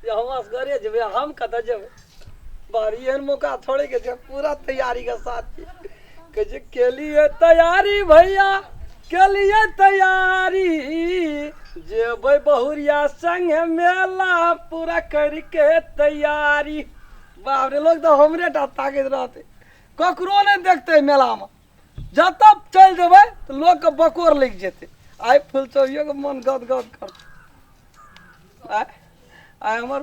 जे हम असगरे जेबै, हम कतऽ जेबै? बाहर एहन मौका थोड़े के छै। पूरा तैयारी के साथ छी। कहै छै केलिए तैयारी भैया, केलिए तैयारी, जेबै बहुरिया संगे मेला, पूरा करके तैयारी। बाप रे, लोग तऽ हमरे टा ताकैत रहतै, ककरो नहि देखतै। मेलामे जतऽ चलि जेबै तऽ लोकके बकोर लागि जेतै। आइ फुलचौरियोके मन गद गद करतै। आइ आइ हमर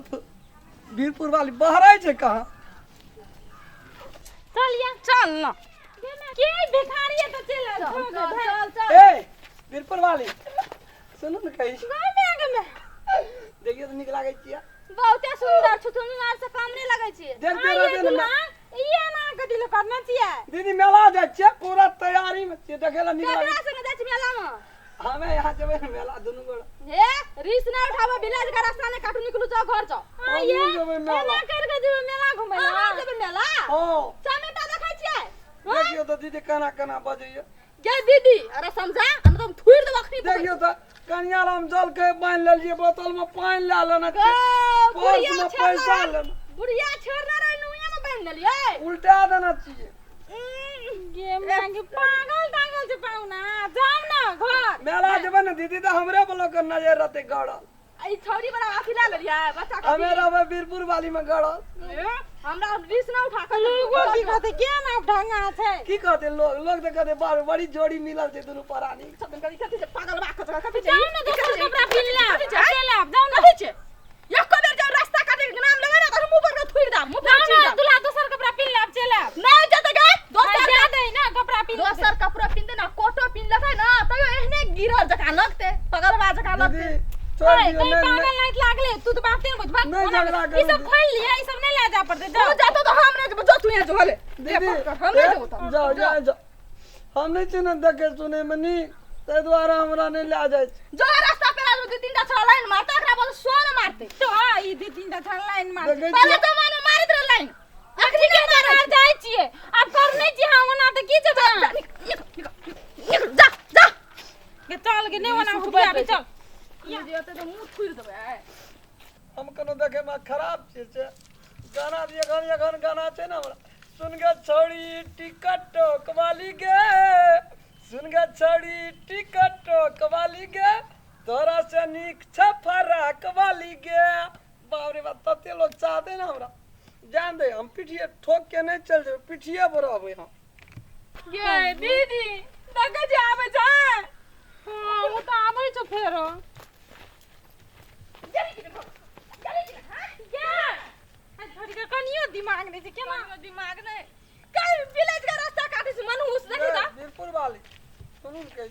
वीरपुर वाली बहराइ छै कहाँ? चल या, चल न। के भिखारी है तऽ चल चल चल चल। ए वीरपुर वाली, सुनू ने, कही गमे। देखियौ तऽ नीक लागै छियै? बहुते सुंदर छुछुनर से कम नहीं लगै छी। देखते रहते ने। ई एना कथी लए करने छियै? दीदी, मेला जाइ छियै, पूरा तैयारी में छियै, देखै लए नीक केकरा लागै। संगे जाइ छी मेला में? हमे यहाँ जेबै ने मेला दुनू गोरा। हे, रिस नहीं उठाबो, विलेज के रास्ता नहीं काटू, निकलू, जाओ घर जाओ। हाँ, हमहूँ ये जेबै मेला। एना कर के जेबै मेला घुमै लए? अहाँ जेबै मेला? हँ। चमेटा देखै छियै? देखियौ तऽ दीदी, केना केना बजैया। गे दीदी, अरे समझा, हम तो थुइर देबो अखनी। देखियौ तऽ, कनिया राम जल के बान्हि लेलियै, बोतल में पानि लए लेने छियै, पर्स में पैसा लेने। बुढ़िया छेड़ने रहे, नुइया में बान्हि लेलियै। उल्टा देने छियै। गे मांगे, पागल तागल छै पाहुना। जाउ ने घर। मेला जेबै ने दीदी, तऽ हमरे पर लोक के नजर रहतै गड़ल। ई छौरी बड़ा अथी लए लेलियै बच्चा के। हमे रहबै वीरपुर वाली में गड़ल। ए, हमरा रिस ना उठा के। लोगो की कहते? के ना ढंगा छै? की कहते लोग? लोग तऽ कहते बाप रे, बड़ी जोड़ी मिलल छै दुनू प्राणी। कथी छै पागल बा? कथी कथी छै? जाउ ने, दोसर कपड़ा पिन्ह ले, कथी छै? चलि आब, जाउ ने। कथी छै? एको बेर जब रास्ता काटे के नाम लेबै ना तऽ मुंह पर के थुइर दाम, मुंह पर जाउ चीर ने दाम। दुल्हा, दोसर कपड़ा पिन्ह ले, आब चलि आब। नहीं जेतै गे दोसर। जा दे ना कपड़ा पिन्ह लेतै। दोसर कपड़ा पिन्हते ना, कोटो पिन्ह लेतै ना, तैयो एहने गिरल जकाँ लगतै, पगलवा जकाँ दीदी, लगतै। छोड़ि ओए, दियौ। कहीं नहि पागल नाइट लागले, तू तऽ बाते नहि बुझबा। नहि झगड़ा ई करू। सब खोलि लिअ, ई सब नहि लए जा पड़तै, तू जाउ। जातो तऽ हम नहि जेबो। जो तू यहाँ जो हले। दीदी, हम नहि जेबो तऽ। जाउ जाउ जाउ, हम नहि छी ने देखे सुने मे नीक, ताहि दुआरे हमरा नहि लए जाइ छै। जो रास्ता पे दू तीन टा छोरा लाइन मारते, एकरा बोल सोन मारते। तो आ ई दू तीन टा छोरा लाइन मारते। देखै पहिले छियै। जमाना मारैत रहे लाइन, अखनी के घर जाइ छियै, आब करने छी हम ओना तऽ की जेबै? जा, निकल निकल निकल, जा जा। गे चल गे, नहि ओना सुतबै हुकिया रहै चल। जेतै तऽ मुँह थुरि देबै आइ। हम कोनो देखे मे खराब छियै से गाना एखन एखन गाना छै ने हमरा, सुन गे छौड़ी टिकट टोकवाली गे, सुन गे छौड़ी टिकट टोकवाली गे, तोरा से नीक छै फराक वाली गे। बाप रे बाप, तते लोग चाहते ने हमरा। जान दे, हम पिठिए ठोक के नहि चलि जेबै, पिठिए पर रहबै हम। गे दीदी, देखै छी आबै छै। हाँ, ओ तऽ आबै छौ फेरो। छोड़ी के कनियो दिमाग नहि छै केना? कनियो दिमाग नहि। कल विलेज के रास्ता काटे छै मनहूस, देखी तऽ। वीरपुर वाली, सुनू ने, कहै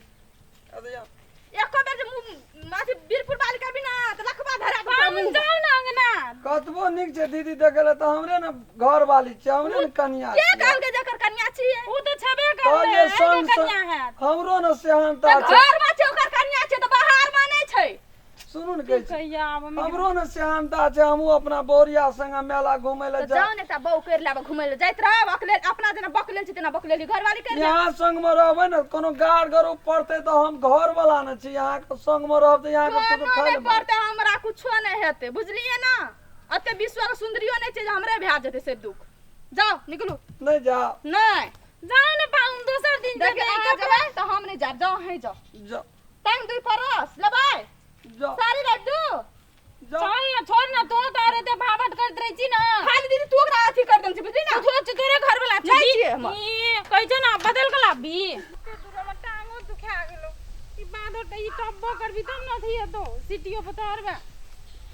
अरे यार। एको बेर जे मुँह अथी बीरपुर वाली करबी ना तऽ लखबा धरा देतौ हम मुँह। जाउ ने अंगना। कतबो नीक छै दीदी देखे लए तऽ हमरे ने घर वाली छै, हमरे ने कनिया के छियै। कहलकै जेकर कनिया छियै? ओ तऽ छेबे करलै, कहलियै एहिके संग कनिया हैत। हमरो ने सेहनता तऽ छै। घर में छै ओकर कनिया छै तऽ बाहर में नहि छै। सुनू ने, कहै छी कहिया आब हम? हमरो ने सेहनता छै, हमहूँ अपना बौरिया संगे मेला घुमै लए तऽ जाउ। जाउ ने, एकटा बहू करि लेब, घुमै लए जाइत रहब अकले। अपना जेना बकलेल छी तेना बकलेली घरवाली करि लेब। यहाँ संगमे रहबै ने, कोनो गाड़ गरू पड़तै तऽ हम घर वाला ने छी, अहाँके संगमे रहब तऽ अहाँके कोनो कोनो खाय नहि लए पड़तै, हमरा कुछो नहि हेतै, बुझलियै ने? एते विश्व के सुन्दरियो नहि छै जे हमरे भए जेतै से दुख। जाउ, निकलू। नहि जाउ। नहि जाउ ने पाहुन, दोसर दिन देखियौ, जेबै। अहाँ जेबै तऽ हम नहि जायब। जाउ, अहीं जाउ। जाउ। टांग दुई परस लेबै? जाउ। साड़ी राखि दू। जाउ। चल ने, छोड़ ने, तू तऽ आर एते भावट करैत रहै छी ने। खाली दीदी तू ओकरा अथी कर देने छी, बुझली ने? तू तोरे तोरे घर वाला नहि छियै हमर। ई कहै छै ने, बदल के लाबी। हमर टांगो दुखा गेलो। ई बादर तऽ ई टब्बो करबी तब ने अथी हेतौ, सिटियो पर तोहरबे।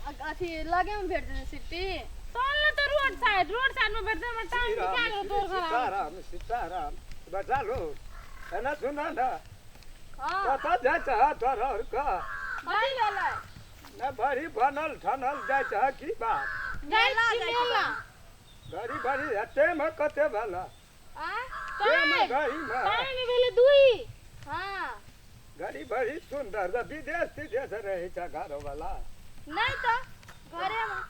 अथी लगे में भेट जेतै सिट्टी। चल ने तऽ रोड साइड, रोड साइड में बैठते, हमर टांग दुखा गेलो तोर घर। सीताराम सीताराम बता लो, एना सुना ना। हाँ। कतऽ जाइ छह तोहर और का? कथी भेलै? ने बड़ी बनल ठनल जाइ छह, की बात? जाइ मेला छी जाइ छी। मेला। घड़ी बड़ी टेम कते भेल? आँय? टेम टाइम घड़ी में टाइम भेलै 2। हाँ। घड़ी बड़ी सुंदर, तऽ विदेश तिदेश रहै छ घरवाला? नहि तऽ घरेमे।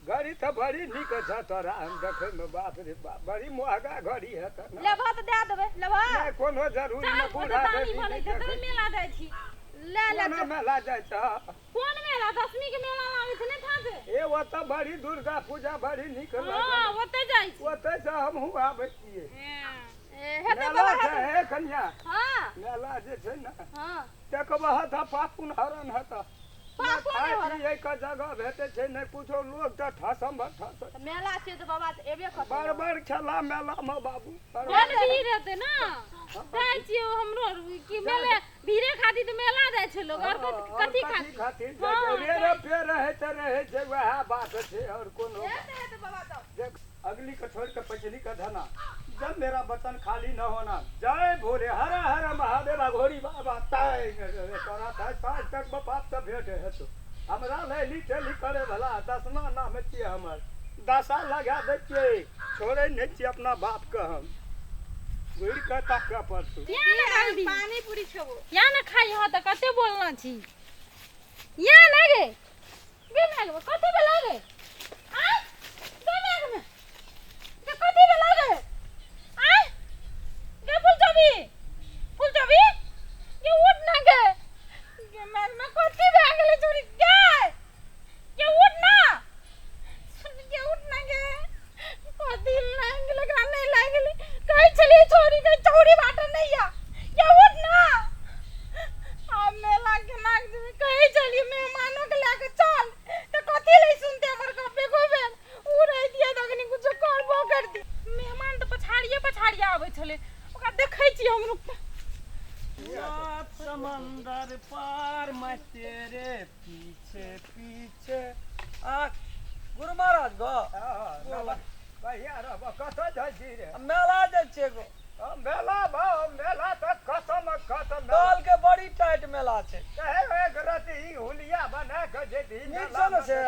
घड़ी तऽ बड़ी नीक छ तोरा, हम देखै में बाप रे बाप, बड़ी महगा घड़ी है तऽ ने। लेबह तऽ दए देबै, लेबह? नहि, कोनो जरूरी चल नहि। ओ बूढ़ा तऽ दामी घड़ी बनै नहि छै तऽ देखै। मेला जाइ छी। ले ले। कोना मेला जाइ छ? कोन मेला? दशमी के मेला लागै छै ने ठाते। ए ओतऽ बड़ी दुर्गा पूजा बड़ी नीक हँ लागल। ओतै जाइ छी। ओतऽ से हमहूँ आबै छियै। ए हेतै मेला बाबा छै हेतै। हे कन्या। हँ। मेला जे छै ने हँ। देखबह तऽ पापुन हरण हेतह। पापो खाय नहि हरण। पियै के जगह भेटै छै नहि कुछो, लोक तऽ ठसम ठस। तऽ मेला छियै तऽ बाबा तऽ एबे करतै बड़ ने। बड़ खेला मेलामे बाबू। बड़ बड़ भीड़ हेतै ने, जाइ छियै हमरो आर कि मेले भीड़े खातिर तऽ मेला जाइ छै लोग, आओर कथी कथी खातिर? खातिर? हँ, रे रे पे रहै तऽ रहै छै, वएह बात छै आओर कोनो हेतै हेतै बाबा तऽ। देख अगली के छोड़ के पछली के धना, जब मेरा वचन खाली न होना। जय भोले हर हर महादेव अघोरी बाबा। तय तोरा तय साँझ तक बाप से भेंट हेतौ। हमरा लैली टेली करे भला दसमा नाम छियै हमर, दशा लगा दै छियै, छोड़ै नहि छियै अपना बापके, हम घुरि कऽ ताकऽ पड़तौ। यहाँ ने खाइ पानी पूरी खेबो। यहाँ ने खाइ। हँ तऽ कते बोलना छी? यहाँ ने गे गे माय गे, कथी भेलै गे? आँय गे माय गे, गे कथी भेलै गे? आँय गे फुलचोबी, फुलचोबी गे, उठ ना गे। गे माय गे, कथी भए गेलै छोरी गे? गे उठ ना गे, उठ ना गे। कथी लागि गेलै एकरा? नहि लागि गेलै। कहै छलियै छोरी के चौरी बाटे नहि या। गे उठ ना, आब मेला केना जेबै? कहै छलियै मेहमानो के लए कऽ चल तऽ कथी लए सुनते हमर गप? एको बेर ओ रहितियै तऽ अखनी कुछो करबो करती। मेहमान तऽ पछाड़िए पछाड़िए आबै छलै, ओकरा देखै छियै हम, रुक। सात समंदर पार मैं तेरे पीछे पीछे आ गुरु महाराज गो। बढ़िया रहब। कतऽ जाइ छी रे? मेला जाइ छियै गो। मेला भाव मेला तऽ खतम खतम। दल के बड़ी टाइट मेला छै। कहे एक रति ई हुलिया बना कऽ जेती। नीक छै ने से?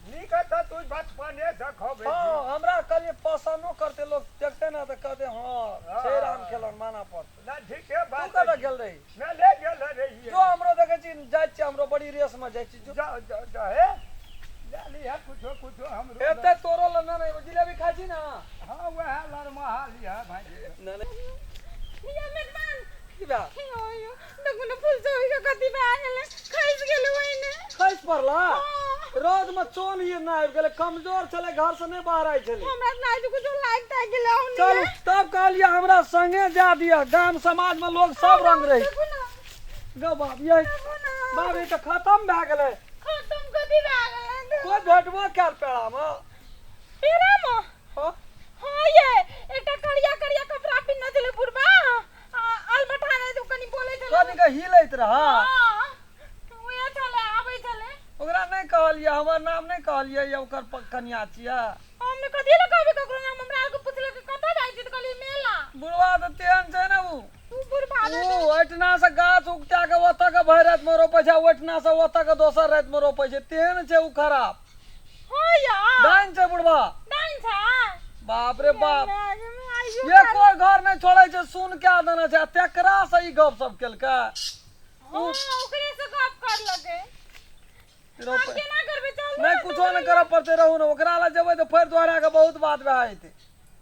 नीक तऽ तू बचपने से खबै छी। हँ, हमरा कहलियै पसन्दो करते लोग, देखते ने तऽ कहते हँ छै राम खेलन माना पड़तै। ना ठीके तू बात। कतऽ गेल रही? मेले गेल रहियै। जो हमरो देखै छी, जाइ छियै, हमरो बड़ी रेस में जाइ छी जो। जाओ जाओ जाओ, हे लए लिहऽ कुछो कुछो हमरो। एते तोरो लऽ नहि, एगो जिलेबी खाइ छी ना? हँ वएह लरमहा लिहऽ भाइ। नहि नहि। ये मेहमान। की भेल? यो यो देखू ने फूल चोरी के कथी भए गेलै, खसि गेलै ओहिने। खसि पड़ला? रौद में चोन ही ना आबि गेलै, कमजोर छलै, घर से नहि बाहर आइ छलै। हमरा लागि जे कुछो लागि तागि गेलै। चलू तब कहलियै हमरा संगे जा दिअ, गाम समाज में लोग सब रंग रही। देखू ने। गौ बाप ये देखू ने। बाप, ई तऽ खतम भए गेलै। खतम कथी भए गेलै? कोइ भेटबो कयल पेड़ामे? पेड़ामे? हँ। हँ ये एकटा करिया करिया कपड़ा पिन्हने छलै बुढ़बा, आ अलबठा नहि तऽ कनि बोलै छलै। कनि के हिलैत रह। हँ उएह छलै, आबै छलै। ओकरा नहि कहलियै हमर नाम? नहि कहलियै या ओकर कनिया छियै? हम ने कथी लए कहबै ककरो नाम? हमरा आरके पुछलकै कतऽ जाइ छी तऽ कहलियै मेला। बुढ़वा तऽ तेहन छै ने उ। उ बुढ़बा उ ओहिठिना से गाछ उपटा के ओतऽ के भरि रातिमे रोपै छै, ओहिठिना से ओतऽ के दोसर रातिमे रोपै छै, तेहन छै उ खराब। हँ यार। डाइन छै बुढ़वा। डाइन छै। बाप रे बाप, आइयो एको घर नहि छोड़ै छै, सुन कए देने छै। आ तेकरा से ई गप सब केलकै? हँ ओकरे से गप करलकै। आब केना करबै? चलू। नहि कुछो नहि करऽ पड़तै, रहू ने। ओकरा लग जेबै तऽ फेर दोहरा के बहुत बात भए जेतै।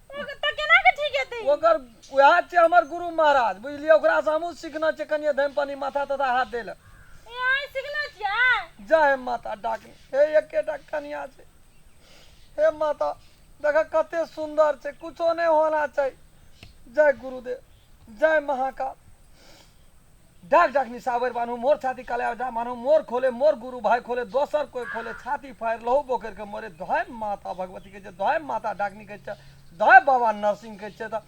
तऽ केना के ठीक हेतै? ओकर उएह छियै हमर गुरु महाराज, बुझलियै? ओकरासँ हमहूँ सीखने छियै कनिये धैम पानी माथा तथा हाथ दै लए। ए अहाँ सीखने छियै? जय माता डाकनी। हे एकेटा कनिया छै, हे माता देख कते सुन्दर छै, कुछो नहि होना चाही। जय गुरुदेव, जय महाकाल। डाक डाकनी साबर बान्हू मोर छाती कलाया जा मानू मोर खोले मोर गुरु भाई खोले दोसर कोई खोले छाती फाड़ि लहू बोकरि के मरे। धय माता भगवती के छै, धय माता डाकनी के छै, धय बाबा नरसिंह के छै। तऽ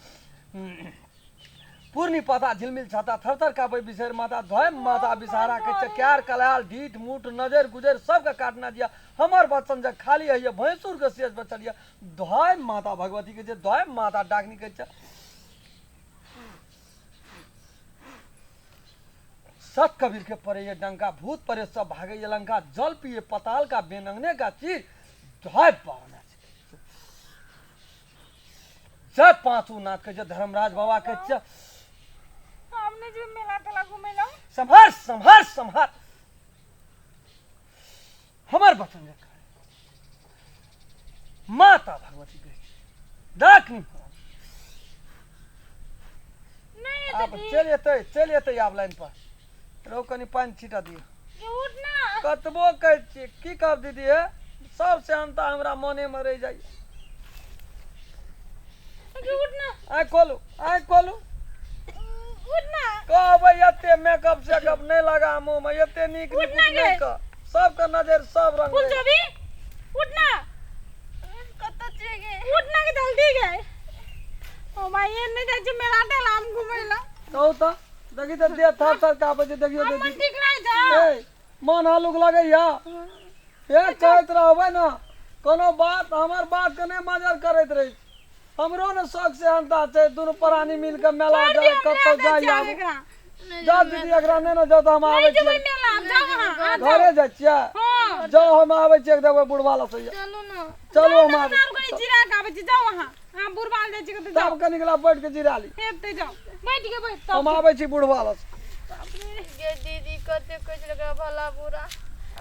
पूर्णी पाता झिलमिल छाता थर थर कापै बिसरि माता, धय माता बिसहारा के छै। क्यार कलाल ढीठ मूठ नजर गुजर सबके काटना दिया, हमर बच्चन जे खाली होइए भैंसुर के सेज बचल यऽ। धय माता भगवती के छै, धय माता डाकनी के छै। सत कबीर के पड़े ये डंका, भूत परे सब भागे ये लंका, जल पिए पताल का बेनंगने का चीज। जय पावना जय पांचू नाथ के जय धर्मराज बाबा के जय। हमने जे मेला तेला घुमेलहुँ। सम्हार सम्हार सम्हार, हमर बचन जे माता भगवती के डाकनी। नहि आब हेतै। चलि एतै, चलि एतै आब लाइन पर। रौ कनि पानि छिटा दियौ। उठ ना। कतबो कहै छियै की कहब दीदी हे सब सेहनता हमरा मने मे रहि जाइए। उठ ना। आँखि खोलू, आँखि खोलू। उठ ना। कहबै एते मेकअप सेकअप नहि लगा मुँह मे, एते नीक उठ नीक ना नहि गे। कह, सबके नजर सब रंग फूल रहै। चोबी उठ ना। कतऽ छियै गे? उठ ना के जल्दी गे। ओ भाई एने नहि जाइ छै मेला टेला हम घुमै लए। कहू तऽ देखी तऽ देह थर थर काँपै छै, देखियौ हम दीदी। मन ठीक नहि छै। ए मन हलुक लगैया? हे कहैत रहबै ने कोनो बात, हमर बात के नहि मजर करैत रहै छी। हमरो ने शौक सेहनता छै दुनू प्राणी मिल के मेला छोड़ जाय, दियौ, हम कतौ लए जाइ जाय छियै आबू। एकरा। जा दीदी एकरा नहि ने जाउ तऽ हम आबै नहि जेबै छियै। मेला, जाउ अहाँ, अहाँ जाउ। घरे जाइ छियै? हँ। जाउ हम आबै छियै, देबै बुढ़वा लग से। चलू ने। चलू हम जाउ आबै। ने, हम कनि जिरा के आबै छी, जाउ अहाँ। अहाँ बुढ़वा लग जाइ छी कतौ जाउ। तब कनि कला बैठ के जिरा ली। हेतै जाउ। बैठ के बैठ तब। हम आबै छी बुढ़वा लग। गे दीदी कते कहै छलै एकरा भला बुरा।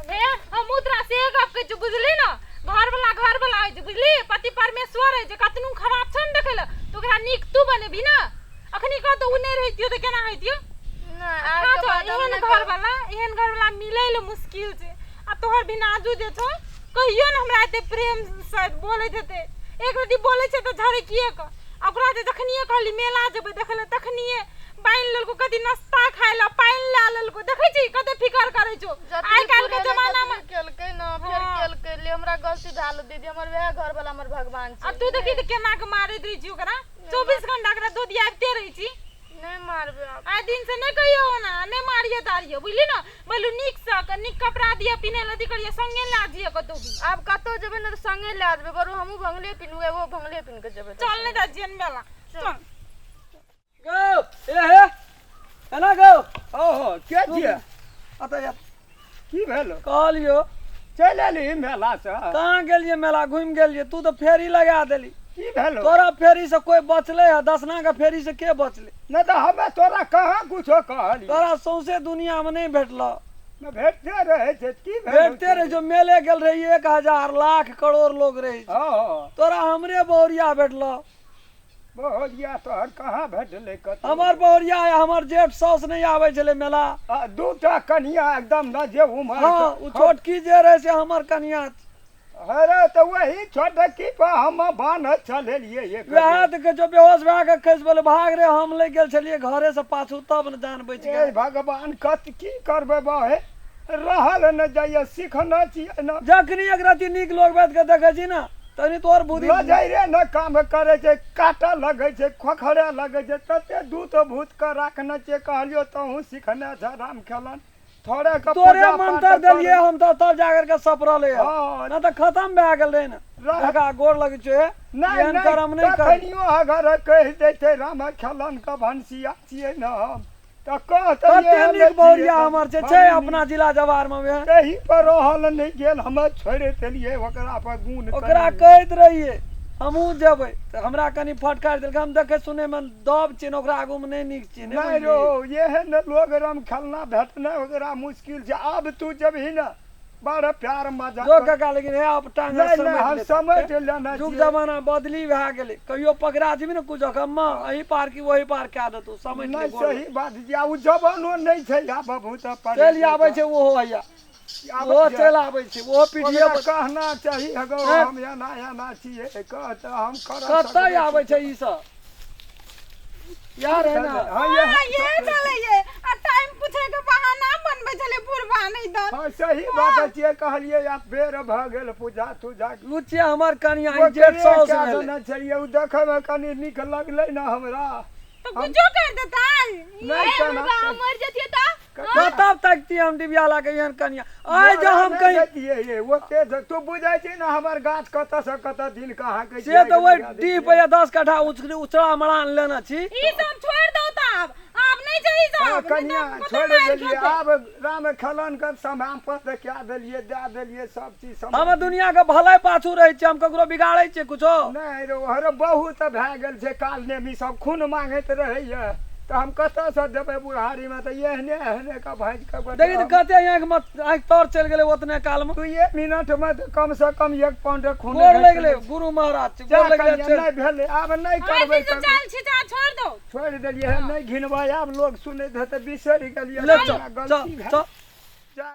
हे हमहूँ तोरा से गप कहै छियौ बुझली ने, घर वाला घर वाला होइ छै बुझली, पति परमेश्वर होइ छै, कतनो खराब छौ ने देखै लए तऽ ओकरा नीक तू बनेबही ने। अखनी कह तऽ ओ नहि रहितियौ तऽ केना होइतियौ? नहि खा आबके छौ बाद हम एहन नहि घर करब। वाला, एहन घर वाला मिलै लए मुश्किल छै। आ तोहर भिनाजू जे छौ कहियो ने हमरा एते प्रेम से बोलैत हेतै, एक रति बोलै छै तऽ झरकिए कऽ। आ ओकरा जे जखनिए कहली मेला जेबै देखै लए तखनिए बान्हि लेलको कथी नाश्ता खाय लए, पानि लए लेलको। देखै छी कते फिकर करै छौ जतबी आइ काल्हि के पुरेलै जमाना मे। ततबी केलकै ने, फेर हँ। केलकै ले हमरा गलती भेल दीदी, हमर वएह घर वाला हमर भगवान आ छै। तू देखी तऽ केना के मारैत रहै छी ओकरा, 24 घंटा ओकरा दूध आबिते रहै छी। नहि मारबै आब। आइ दिन से नहि कहियो ओना नहि मारियो तारियो बुझली ने, बोलू नीक से नीक कपड़ा दिअ पिन्है लए, अथी करियो संगे लए जियो कतौ भी। आब कतौ जेबै ने तऽ संगे लए जेबै, बरू हमहूँ भंगले पिन्हबै ओहो भंगले पिन्ह कऽ जेबै। चल नहि जाइ छियनि मेला, चल। गौ ए हे एना गौ। ओहो के छियै? अतऽ या। की भेल? कहलियौ चलि एली मेला से? कहाँ गेलियै मेला, घुमि गेलियै, तू तऽ फेरी लगा देली। की भेल? तोरा फेरी से कोई बचले है? दसना के फेरी से के बचले? नहि तऽ हमे तोरा कहाँ कुछो कहलियै? तोरा सौंसे दुनिया में नहीं भेटलो। ने भेटते रहै छै, की भेल? भेटते रहे जो मेले गेल रही, 1000 लाख करोड़ लोग रहे छै। हँ। तोरा हमरे बहुरिया भेटलो। बहुरिया तोहर कहाँ भेटलै कतौ? हमर बहुरिया या हमर जेठ साउस नहीं आबै छलै मेला। आ, दूटा कनिया एकदम न जे उमर। हँ, ओ छोटकी जे रहे से हमर कनिया। अरे तऽ वही छोटकी पर हम बान्ह चलेलियै एक। वएह तऽ कहै छौ बेहोश भए कऽ खसि पड़लै, भाग रे, हम लागि गेल छलियै घरे से पाछू तब ने जान बचि ए गेल। भगवान कत की करबै बहे, रहल न जाइए, सिखने छियै न। जखनी एक रति नीक लोग बैठ के देखै छी ने तखनी तोहर बुद्धि नजरे न काम करै छै, काटऽ लगै छै, खोखरे लगै छै, तते दूत भूत के राखने छियै। कहलियौ तहूँ सिखने छ राम खेलन थोड़े के तोरे पूजा पाठ मंत्र देलियै हम तऽ तब जा करके सपरलै हँ। हँ। न तऽ खतम भए गेल रहै ने। काका गोर लगै छै, नहि एहन नहि करम नहि कर। तखनियो अगर कहि दैतै राम खेलन के भनसिया छियै ने हम तऽ कहतै कते एहन नीक छियै बहुरिया तऽ हमर छै, बड़ छै नीक। अपना जिला जवार मे वएह। तही पर रहल नहि गेल, हम छोड़ि देलियै ओकरा पर गुण ओकरा कनि। कहैत रहियै हमहूँ जेबै तऽ हमरा कनि फटकारि देलकै। हम देखै सुनैमे दब छियै ने, ओकरा आगूमे नहि नीक छियै ने। नहि रौ, एहन लोग राम खेलना भेटना ओकरा मुश्किल छै। आब तू जेबही ने बड़ प्यार मजा जो काका, लेकिन हे आब टांग नहि नहि हम समझ लेने युग छियै। जमाना बदली भए गेलै, कहियो पकड़ा जेबही ने कुछ अम्मा एहि पार की ओहि पार कए देतौ, समझ ले। नहि गोर सही बात छै, आ ओ जवानो नहि छै आब बहुत पर चलि आबै छै ओहो, हैया ओहो चलि आबै छै, ओहो पीठिए ओकरा पर कहना चाही हगो हैं? हम एना एना छियै, कह तऽ हम करऽ कतऽ सकबै। आबै छै ई सब यार है ना। हाँ, ये हाँ, ये छलै ये। आ टाइम पूछै के बहाना बनबै छलै बुढ़बा नहि तऽ। हाँ सही बात छियै, कहलियै आब बेर भऽ गेल पूजा तूजा। लुचिया हमर कनिया ई ओकरे जेठ साउस कए भेलै। देने छलियै, ओ देखैमे कनि नीक लगलै ने हमरा। तऽ कुछो कर देतै। नहि ए केना बुढ़बा हम मरि जतियै तऽ कतऽ तकती हम डिबिया ला के एहन कनिया आइ जँ हम कहीं कहीं ओते तू बुझै छी ने हमर गाछ कतऽ से कतऽ दिन कहाँ के से तऽ ओहि डीह पे या 10 कट्ठा उचड़ा मड़ान लेने छी। ई सब छोड़ि दौ तऽ आब आब नहि छै ई सब। हाँ, नहि तऽ कनिया कतौ छोड़ि मारि देलियै खेतै। आब राम खेलन के समय पर तऽ कए देलियै, दए देलियै सब चीज समय। हम दुनिया के भलाई पाछू रहै छी, हम ककरो बिगाड़ै छियै कुछो नहि रो, अरे बहुत भए गेल छै काल नेमी सब खून मांगैत रहैया तऽ हम कतऽसँ देबै बुढ़ारीमे, तऽ एहने एहने के भाँजि के देखी तऽ कते आँखि मे आँखि तर चलि गेलै ओतने काल मे। तू एक मिनटमे तऽ कमसँ कम 1 पाउंड खून गोर लागि गेलै गुरु महाराज, गोर लागि गेलै। चल नहि भेलै, आब नहि आइ करबै दिन से ककरो। चाल छिचा छोड़ि दौ। छोड़ि देलियै हे, नहि घिनबै आब, लोग सुनैत हेतै, बिसरि गेलियै। ले चल हमरा चल गलती भेल। चल।